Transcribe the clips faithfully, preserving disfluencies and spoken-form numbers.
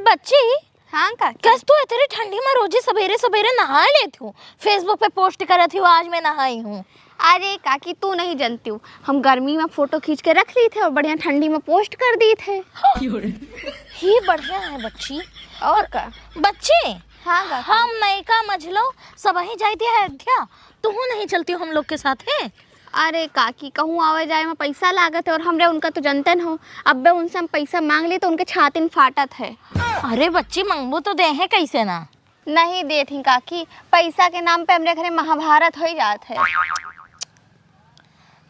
बच्ची, हाँ काकी। कस तू इतनी ठंडी में रोजे सबेरे सबेरे नहाए लेती हूँ, Facebook पे post करत हूँ, "आज मैं नहाई हूँ।" अरे काकी, तू नहीं जानती हूँ, हम गर्मी में photo खींच के रख ली थे और बढ़िया ठंडी में post कर दी थे। ही बढ़िया है बच्ची। और का? बच्ची, हाँ काकी। हम नयका मझलो सबही जाइती है अयोध्या, तुहू नहीं चलती हो हम लोग के साथ है? अरे काकी, कहूँ आवे जाए में पैसा लागत है और हमरे उनका तो जनते न हो, अब्बे उनसे हम पैसा मांग ली तो उनके छातिन फाटत है। अरे बच्ची, मंगबू तो दे हैं कैसे ना? नहीं देत ही काकी, पैसा के नाम पे हमरे घरे महाभारत हो ही जात है।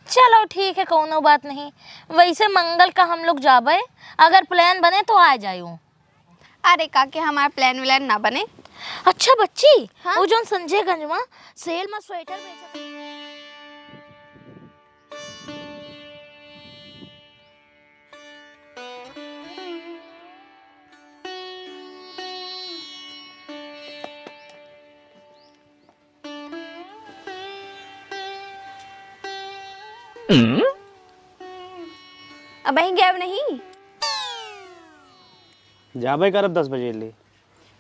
चलो ठीक है, कौनो बात नहीं। वैसे मंगल का हम लोग जाबे, अगर plan बने तो आ जायू। अरे काकी, हमार plan व्लान ना बने। अच्छा बच्ची, हाँ? वो जौन संजयगंज में sale में sweater बेचत अबहीं गए नहीं? जाबे करब दस बजे ले।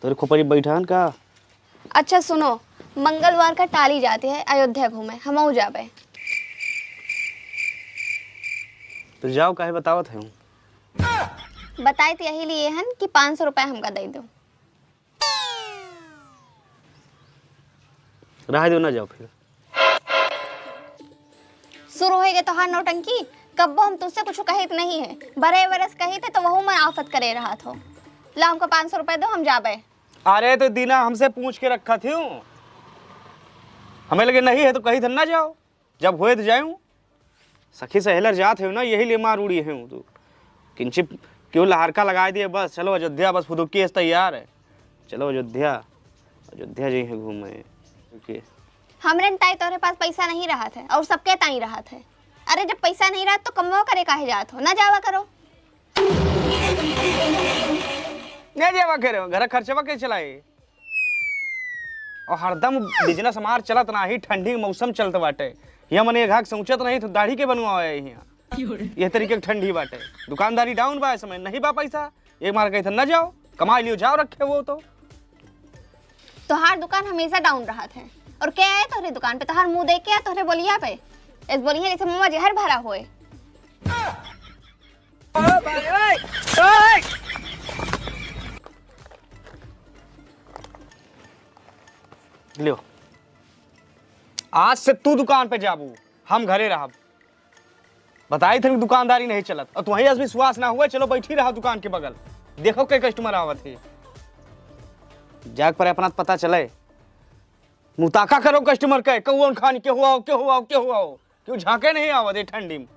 तोरे खोपड़ी बैठन का? अच्छा सुनो, मंगलवार का टाली जाती है अयोध्या घूमे, हमहू जाबे। तो जाओ, काहे बतावत है? बताए तो यही लिए हन कि पाँच सौ रुपया हमका दे दो। रहा दो, ना जाओ फिर। शुरू हो गए तोहार नौटंकी। कब्बो हम तुझसे कुछ कहित नहीं है, बरे बरस कहित है तो वहू में आफत करे रहत हो। ला हमको पाँच सौ रुपए दो, हम जाबे। अरे तो दीना हमसे पूछ के रखत हूँ, हमें लगे नहीं है तो कहित है ना जाओ, जब होए तो जाऊँ। सखी सहेलर जात है ना, यही लिए मार उड़ी है तू। किंचित क्यों लहरका लगाए दिए, बस चलो अयोध्या, बस फुदुकी से तैयार है। चलो अयोध्या, अयोध्या जइहे घूमे। ओके। हमरे ताई तोहरे पास पैसा नहीं रहत है और सबके ताई रहत है। अरे जब पैसा नहीं रहत तो कमवा करे काहे जात हो, ना जावा करो। नहीं जावा करो, घर खर्चवा के चलाए। और हरदम business हमार चलत नाही, ठंडी के मौसम चलत बाटे। हियाँ मने एक हाथ सोचत नहीं तो दाढ़ी के बनवावे है हियाँ। ये तरीके के ठंडी बाटे, दुकानदारी down बा, इस समय नहीं बा पैसा। एक मार कही था ना जाओ, कमा लियो, जाओ रखे हो तो। तोहार दुकान हमेशा down रहत है। और के आए तोहरे दुकान पे? तोहार मुंह देख के आए तोहरे बोलिया पे? इस बोलिया जैसे मुंह में जहर भरा होए। लियो, आज से तू दुकान पे जाबू, हम घरे रहब। बताई थे दुकानदारी नहीं चलत और तुम्हें आज विश्वास ना हुआ। चलो बैठी रहा दुकान के बगल, देखो के customer आवत है। जाग पर अपना पता चले, मुताका करो customer के, कौन खान के हुआ हो, के हुआ हो, के हुआ हो। क्यों झांके नहीं आवत है ठंडी में?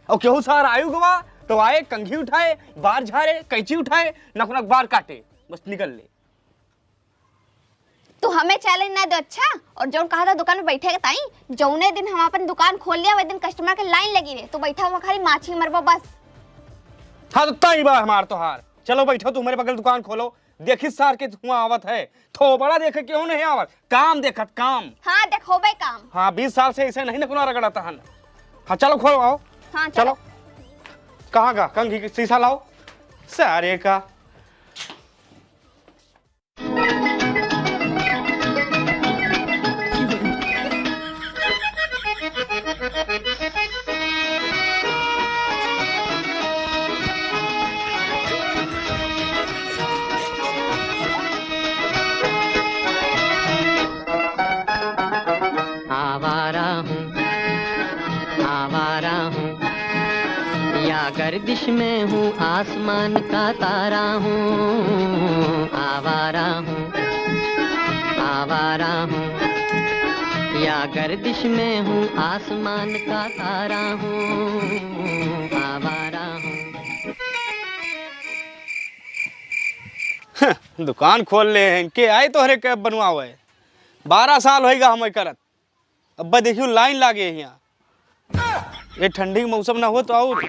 और केहू सार आयु गवा तो आए, कंघी उठाए, बार झारे, कैंची उठाए, नक नक बार काटे, बस निकल ले। तू हमें challenge ना दे, अच्छा? और जौन कहा था दुकान में बैठे के ताई, जौने दिन हम अपन दुकान खोल लिया, वही दिन customer के line लगी रहे। तू बैठा हुआ खाली माछी मरबो बस। हाँ, तो ताई बा हमार तोहार। चलो बैठो, तू हमारे बगल दुकान खोलो। देखी सार के धुआं आवत है, थोबड़ा देखे केहू नहीं आवत, काम देखत काम। हाँ, देखोबे काम। हाँ, बीस साल से ऐसे नहीं नकुना रगड़त हन। हाँ, चलो खोलो, आओ। हाँ, चलो। चलो। कहाँ का? कंघी के शीशा लाओ। सारे का। आवारा हूँ, आवारा हूँ, या गर्दिश में हूँ, आसमान का तारा हूँ। आवारा हूँ, आवारा हूँ, या गर्दिश में हूँ, आसमान का तारा हूँ। आवारा हूँ। दुकान खोल ले हैं, के आए तोहरे के बनवावे? बारह साल होइगा हमें करत। अब्बा देखियो line लागे हियाँ। ये ठंडी के मौसम ना हो तो और।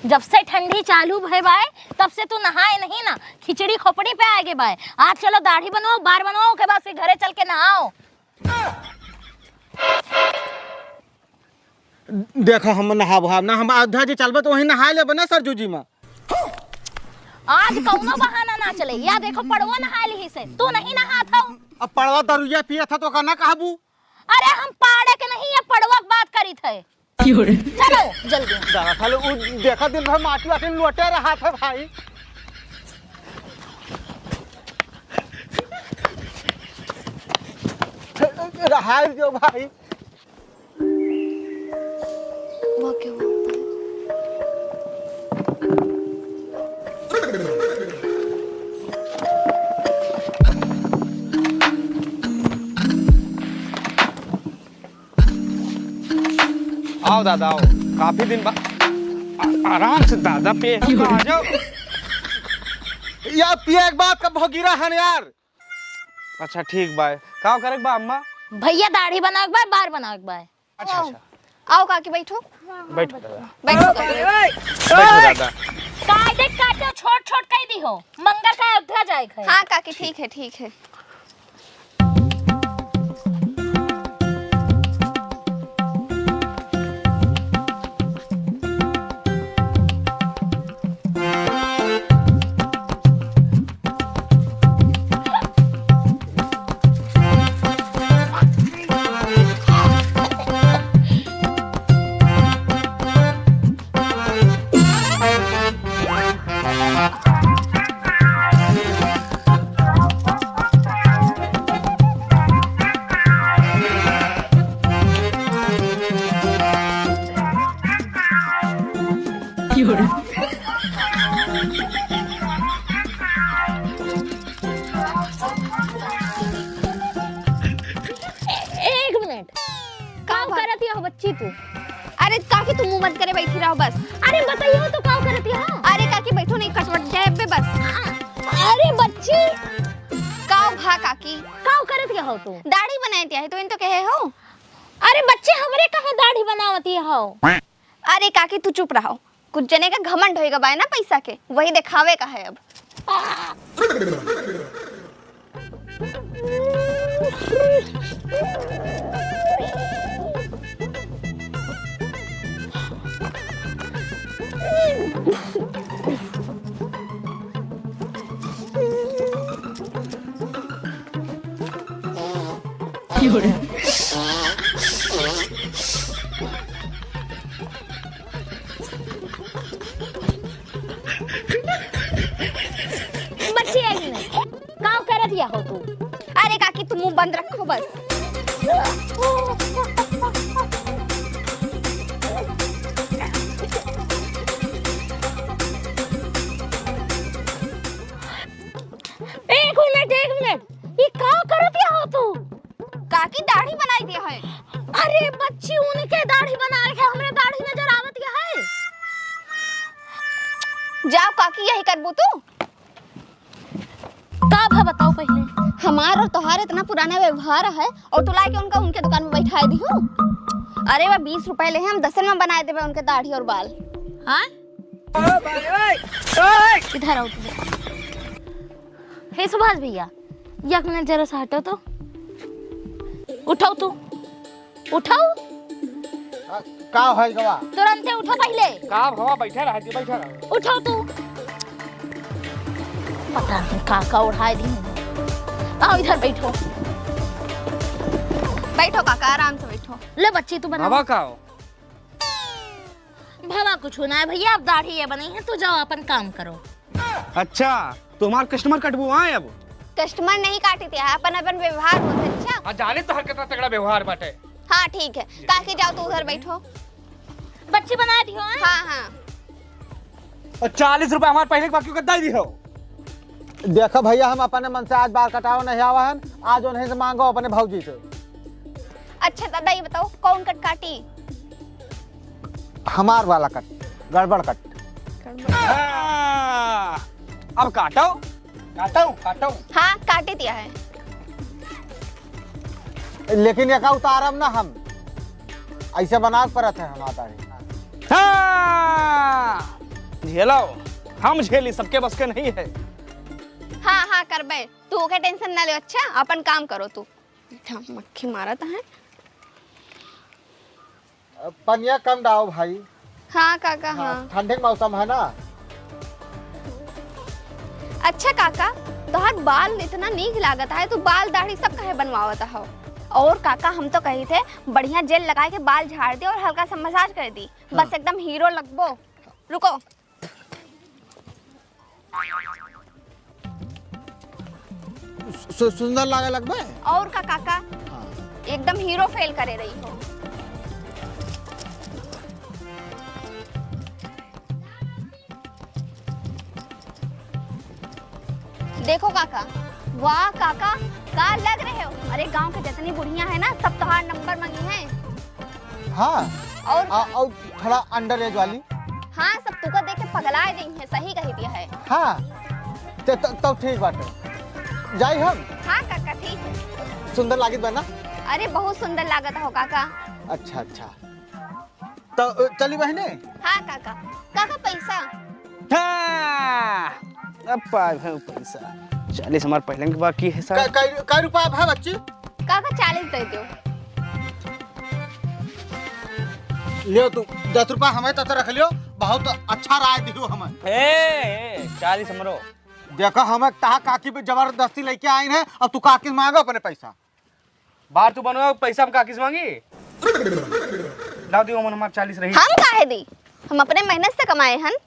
जब से ठंडी चालू भय बाय, तब से तू नहाए नहीं ना, खिचड़ी खोपड़ी पे आगे बाय। आज चलो दाढ़ी बनवाओ, बार बनवाओ, ओके बाद से घरे चल के नहाओ। देखो, हम नहाब, हम ना, हम अयोध्या जी चलबे तो वहीं नहाए लेबे ना सरजू जी में। आज कौनो बहाना ना चले। या देखो, पड़वा नहा लिहिस है, तू नहीं नहात हो। अब पड़वा दरुइया पियत है तो का ना कहबू? अरे, हम पाड़े के नहीं, ये पड़वा के बात करित है। चलो जल्दी। दादा साले, उ देखा दिन भर माटी वाटी लोटे रहत है भाई। रहाई जो भाई। वहाँ क्या हुआ? आओ दादा, आओ। काफी दिन बाद। आ-, आराम से दादा, पे आ जाओ। यार, पिए एक बात का भगीरा हन यार। अच्छा, ठीक बा। का करे के बा अम्मा? भैया, दाढ़ी बनावे के बा, बार बनावे के बा। अच्छा, अच्छा। आओ काकी, बैठो। बैठो दादा। बैठो काकी। बैठो दादा। काटे काटे छोट छोट कह दी हो, मंगर का अयोध्या जाए के है। हाँ काकी, ठीक है, ठीक है। एक मिनट, का काव बात? करत हो बच्ची तू? अरे काकी, तू मुंह बंद करे बैठी रहो बस। अरे बताइयो तो, काव करत हो? अरे काकी, बैठो नहीं, कटवट जाए बे बस। अरे बच्ची, काव भा काकी? काव करत हो तू? दाढ़ी बनाए दिया है तो इन तो कहे हो। अरे बच्ची, हमरे कहाँ दाढ़ी बनावती हो? अरे काकी, तू चुप रहो, कुछ जने का घमंड होएगा बाय ना पैसा के, वही दिखावे का है अब। बच्ची आई नहीं, काव करत या हो तू? अरे काकी, तू मुंह बंद रखो बस। एक मिनट, एक मिनट, ई का करत या हो तू? काकी दाढ़ी बनाई दिया है। अरे बच्ची, उनके दाढ़ी बनाए के हमरे दाढ़ी नजर आवत या है। जाओ काकी, यही करबू तू? का भा बताओ पहिले। हमार और तोहार इतना पुराना व्यवहार है और तू लाके उनका उनके दुकान में बैठाए दिहू। अरे वह बीस रुपए ले हम दसन में बनाए देबे उनके दाढ़ी और बाल। हाँ? इधर आओ तुम। हे सुभाष भैया, एक मिनट जरा सा हटो तो। उठाओ तू, उठाओ। आ, का है गवा? तुरंते उठो पहिले। का भवा, बैठा रह जी, बैठा रह। उठाओ तू। पता नहीं का का उठाए दी। आओ इधर बैठो। बैठो काका, आराम से बैठो। ले बच्ची तू बना। भवा का हो? भवा कुछ ना है भैया, अब दाढ़ी ये बनी है, तू जाओ अपन काम करो। अच्छा, तुम्हार customer कटबू आए अब? Customer नहीं काटी थी, अपन अपन व्यवहार होते। अच्छा। हाँ, जाने तो हर कितना तगड़ा व्यवहार बाटे। हाँ ठीक है, काकी जाओ तू उधर बैठो। बच्ची बना दियो, हाँ? हाँ हाँ। और चालीस रुपए हमारे पहले के बाकी को दे दी हो। देखो भैया, हम अपने मन से आज बाल कटाओ नहीं आवा हन, आज उन्हीं से मांगो अपने भौजी से। अच्छा दादा, ये बताओ कौन कट काटी? हमार वाला कट, गड़बड़ कट। हाँ, अब काटो। काटो, काटो। हाँ, काटी दिया है। लेकिन एका उतारब ना हम, ऐसे बनावे के परत है हमार दाढ़ी। हाँ, झेलो, हम झेली, सबके बस के नहीं है। हाँ, हाँ, करबे। तू ओके tension ना ले, अच्छा? अपन काम करो तू। अच्छा, मक्खी मारत है। पनिया कम डाओ भाई। हाँ काका, हाँ, हाँ। ठंडे के मौसम है ना। अच्छा काका, तोहार बाल इतना नीक लागत है, तू बाल दाढ़ी सब काहे बनवावत हो? और काका, हम तो कही थे बढ़िया gel लगा के बाल झाड़ दे और हल्का सा massage कर दी, बस हाँ। एकदम हीरो लगबो। रुको। सु-, सुंदर लागे लगबे? और का काका? हाँ। एकदम हीरो feel करे रही हो। देखो काका, वाह काका, का लग रहे हो? अरे गांव के जितनी बुढ़िया है ना, सब तोहार number मांगी हैं। हाँ। और आ, और थोड़ा under age वाली। हाँ, सब तुका देख के पगलाए गई हैं, सही कही दिया है। हाँ, तो, तो, तो ठीक बाटे, जाई हम। हाँ काका, ठीक है। सुंदर लागित बा ना? अरे बहुत सुंदर लागत हो काका। अच्छा, अच्छा, तो अ, चली बहिनी। हाँ काका, काका पैसा। हाँ, अब पाए भाई पैसा। चालीस हमार पहले के बाकी है साहब। कै, कै, कै रुपया है बच्ची? काका, चालीस दे दो। लियो तू, दस रुपया हमें तो रख लियो, बहुत अच्छा राय दियो हमें। ए, ए, चालीस हमरो। देखो, हमें तहा काकी पे जबरदस्ती लेके आइन है, अब तू काकी से मांगो अपने पैसा। बार तू बनवा, पैसा हम काकी से मांगी? ना दियो, मन हमार चालीस रही। हम काहे दी? हम अपने मेहनत से कमाए हन।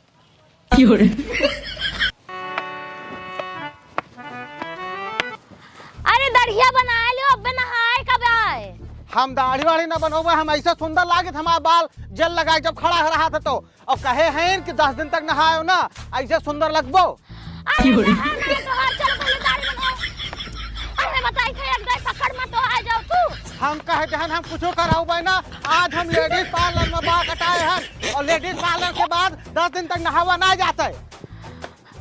अरे दढ़िया बनाए लियो, अबे नहाए कब आए? हम दाढ़ी वाढ़ी ना बनोबे, हम ऐसे सुंदर लागित हमार बाल gel लगाए जब खड़ा रहा था तो। और कहे हैं कि दस दिन तक नहायो ना, ऐसे सुंदर लगबो। अरे नहा नहीं तो हाथ चलो पहले दाढ़ी बनाओ। अरे बताई थे एक दाई पकड़ मत तो आ जाओ तू। हम कहे जहन हम कुछो कराउबे ना, आज हम ladies parlour में बाल कटाए हैं और ladies parlour के बाद दस दिन तक नहावा ना जाते।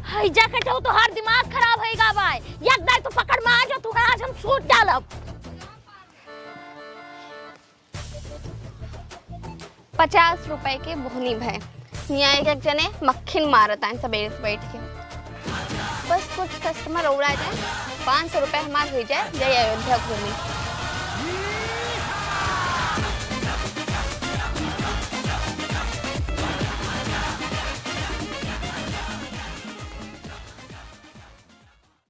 हई जा कटो तो हर दिमाग खराब होई गा बाय। एक दाई तो पकड़ में आ जाओ तू, आज हम सूट डालब। पचास रुपए के बोहनी भय। हियाँ एक एक जने मक्खिन मारत आए सबेरे से बैठ के। बस कुछ customer और आ जाए, पाँच सौ रुपए हमार हो जाए, जाए अयोध्या घूमी।